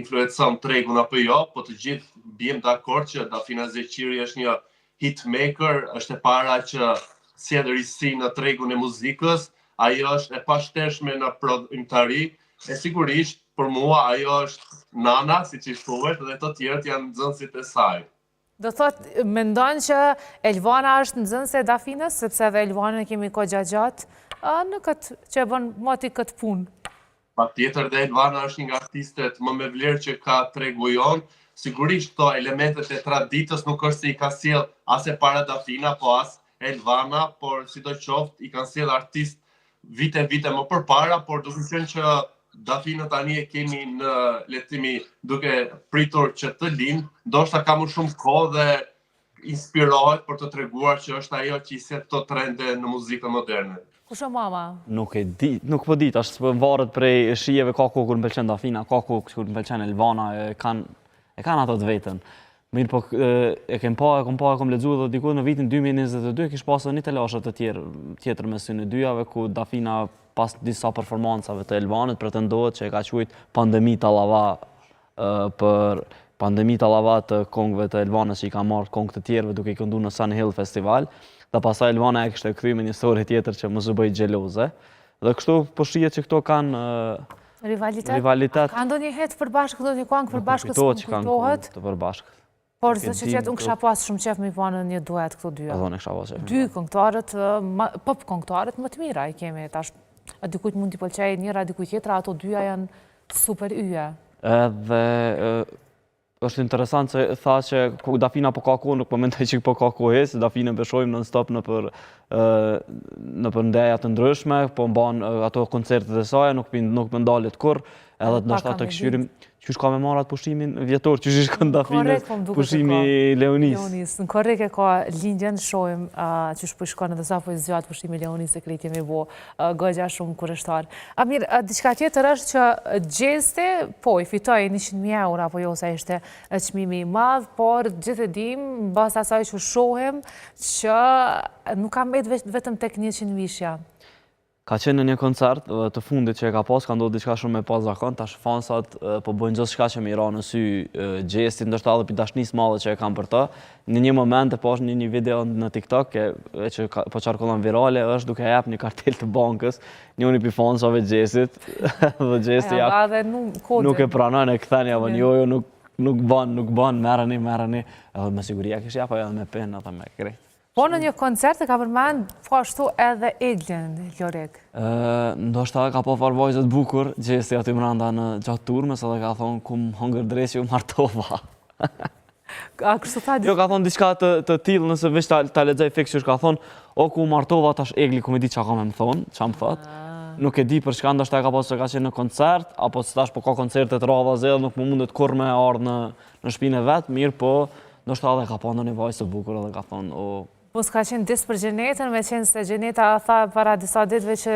influencon tregun apo jo, po të gjithë biem dakord që Dafina Zeqiri është një hitmaker, është e para që sjell risi në tregun e muzikës, ajo është e pashtershme në prodhimtari, e sigurisht për mua ajo është nana, siç i thuhet, dhe të tjerët janë nxënësit e saj. Do thotë, mendon që Elvana është nxënëse e Dafinës, sepse edhe Elvanën e kemi goxha gjatë në këtë, që e bën moti këtë punë. Patjetër dhe Elvana është një nga artistet më me vlerë që ka tregu jonë. Sigurisht këto elementet e traditës nuk është se i ka sjell as e para Dafina, po as Elvana, por sidoqoftë i kanë sjell artist vite vite më përpara, por duke qenë që Dafinën tani e kemi në, le të themi, duke pritur që të lind, ndoshta ka më shumë kohë dhe inspirohet për të treguar që është ajo që i sjell këto trende në muzikën moderne. Kush o mama? Nuk e di, nuk po di, tash s'po varet prej shijeve, ka kohë kur më pëlqen Dafina, ka kohë kur më pëlqen Elvana, e kanë e kanë ato të vetën. Mirë, po e kem pa, e kom pa, e kom lexu edhe diku në vitin 2022 kish pasur një telashe të tjerë, tjetër mes të dyjave ku Dafina pas disa performancave të Elvanit pretendohet që e ka quajt pandemi tallava për pandemi tallava të kongëve të Elvanës që i ka marrë kongë të tjerëve duke i këndu në Sun Hill Festival dhe pastaj Elvana e kishte kthy me një story tjetër që mos u bëj xheloze. Dhe kështu po shihet që këto kanë Rivalitet? Rivalitet. Ka ndonjë hit përbashkët, ndonjë këngë përbashkët, s'më kujtohet që kanë këngë të përbashkët. Por së që tjetë, unë kisha pas shumë qef me i pa në një duet këto dyja. Edhe unë kisha pas qef. Dy këngëtarët, pop këngëtarët më të mira i kemi tash. A dikujt mund t'i pëlqejë njëra, dikujt tjetra, ato dyja janë super yje. Edhe është interesant se tha që Dafina po ka kohë, nuk po mendoj që po ka kohë, se Dafinën po e shohim non stop nëpër nëpër ndeja të ndryshme, po mban ato koncertet e saja, nuk nuk po ndalet kurrë, edhe ndoshta të kqyrim qysh ka me marrë atë pushimin vjetor, qysh i shkon Dafinës, po pushimi i Leonisë. Leonisë, në korrik e ka lindjen, shohim qysh po i shkon edhe sa po i zgjat pushimi i Leonisë, e krejt jemi bo goxha shumë kureshtar. A mirë, diçka tjetër është që Gjesti, po, i fitoi 100.000 euro, apo jo, sa ishte çmimi i madh, por gjithë e dim, mbas asaj që shohim, që nuk ka mbet vetëm tek 100 mijëshja. Ka qenë në një koncert dhe të fundit që e ka pas, ka ndodhur diçka shumë e pazakontë, tash fansat po bëjnë gjithçka që me i ra në sy Gjestit, ndoshta edhe pi dashnisë madhe që e kanë për të. Në një moment e pash në një video në TikTok e, e që ka, po qarkullon virale, është duke jap një kartel të bankës, njëri pi fansave Gjestit dhe Gjesti ja nuk e pranon e kthen ja von jo jo nuk nuk ban, nuk ban, merreni, merreni, edhe me siguri ja kish jap ajo edhe me pin edhe me krejt. Po në një koncert e ka përmend po ashtu edhe Eglin, Lorik. Ë, ndoshta ka pa farë vajzë të bukur, Gjesti aty mranda në gjatë turmës edhe ka thonë ku më hongër dreqi u martova. A kështu tha Jo, ka thonë diçka të, të tillë, nëse veç ta, ta lexoj fiks qysh ka thonë, o ku u martova tash Egli ku me di çka ka me më thonë, çka më thot. Ah. Nuk e di për çka ndoshta e ka pasur se ka qenë në koncert, apo se tash po ka koncerte të radhazi edhe nuk më mundet kurrë me ardhë në në shtëpinë e vet, mirë po ndoshta edhe ka pa ndonjë vajzë të bukur edhe ka thonë, o Po s'ka qenë diss për Xhenetën, me qenë se Xheneta tha para disa ditëve që.